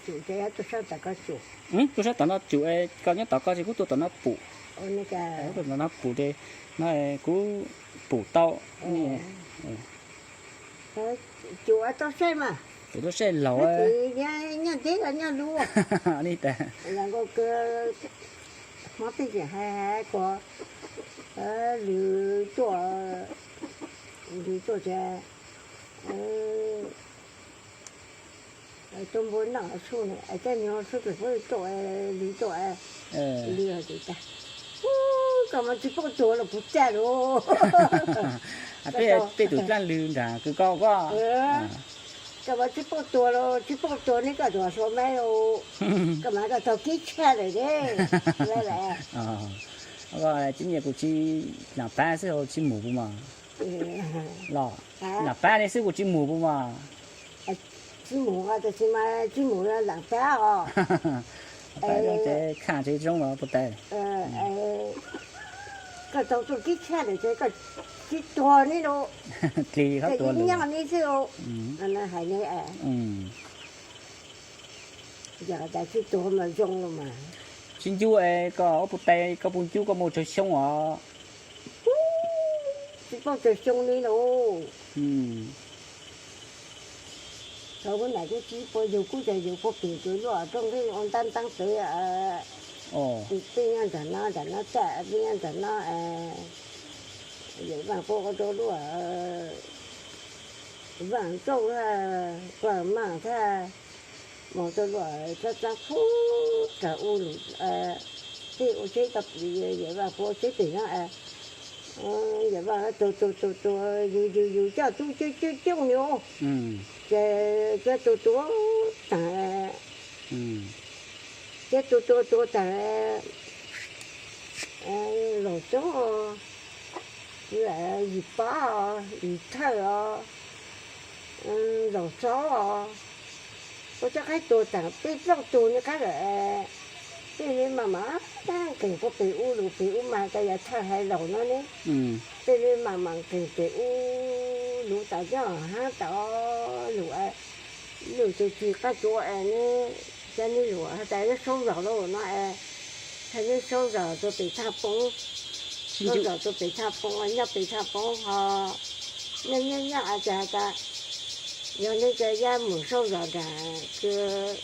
Tuaj sab tom no cum, koj nyob tom koj ces kuv tuaj tom no pum. Kuv tuaj tom no pum ces no kuv pum tau. Cum tau saib mas, tau saib laus. Nyob nteb los nyob luaj. Li tas, Hmoob tej hais hais kuv, lwm tuaj, lwm tuaj tias, tuaj npua noj su ne, cas nyob su tes puab tuaj, lwm tuaj, li tas, koj mas tsis paub tuag los puas tag lauj. Peb tus dlaab lwg nraag kws koj, koj mas tsis paub tuag los tsis paub tuag ne, koj tuag suav mab, koj mas koj tau kib tshaj lawm ne. Koj tsis nyiam kuv tsis laam pab xwb tsis mus puas mas? Los laam pab ne xwb kuv tsis mus puas mas? Tsis mus, tab sis mas tsis mus laam pab os. Khaaj tsev zoo los puas tas? Koj tau tuaj kib tshaj lawm ces koj tsis tuag ne lauj. Dlig qhov tuag lawm, nyob ne xwb. Hais ne, yog tas tsis tuag mas zoo los mas. Tsis ncu es koj puas tas, koj puas ncu koj mus tsawg xyoo os? Tsis paub tsawg xyoo li lauj. Thaum ub mas kuv tsis paub, yug kuj tas yug puag pem tus luaj rooj nqeeb ua ntaab ntaab pem. Peb nyob nram no, nram no tag, peb nyob nram no, Yawm Vaaj Phuv ua rau luaj, Vaaj Ntsauj, Vaaj Maaj thaj, mus rau luaj txaab txaab phuv kawg ua lug, tej ua tsheb tau pem, Yawm Vaaj Phuv ua tsheb pem no, Yawm Vaaj tuag tuag tuag tuag, yug yug yug coj tub coob coob coob ni, ces coj tuag tuag taag, coj tuag tuag tuag taag, Laug Txoob, Yim Pab, Yim Thawj os, Laug Txob os, ua cov qaib tuag taag peb plaub tug ne qab lawm, peb le maam maam nqes puag pem ub lug, pem ub mas tas yog thawj hais laug no ne, peb le maam maam nqes pem ub lug tas nyob hab tas lug, lug tug tsis qaab tuag ne, cov ne lug has tas neb saub zog lauj no, has neb saub zog tuag pem Thaaj Poob, saub zog tuag pem Thaaj Poob, nyob pem Thaaj Poob ho, nyob nyob nyob tas has tas, yog neb cov yab mus saub zog nraag kws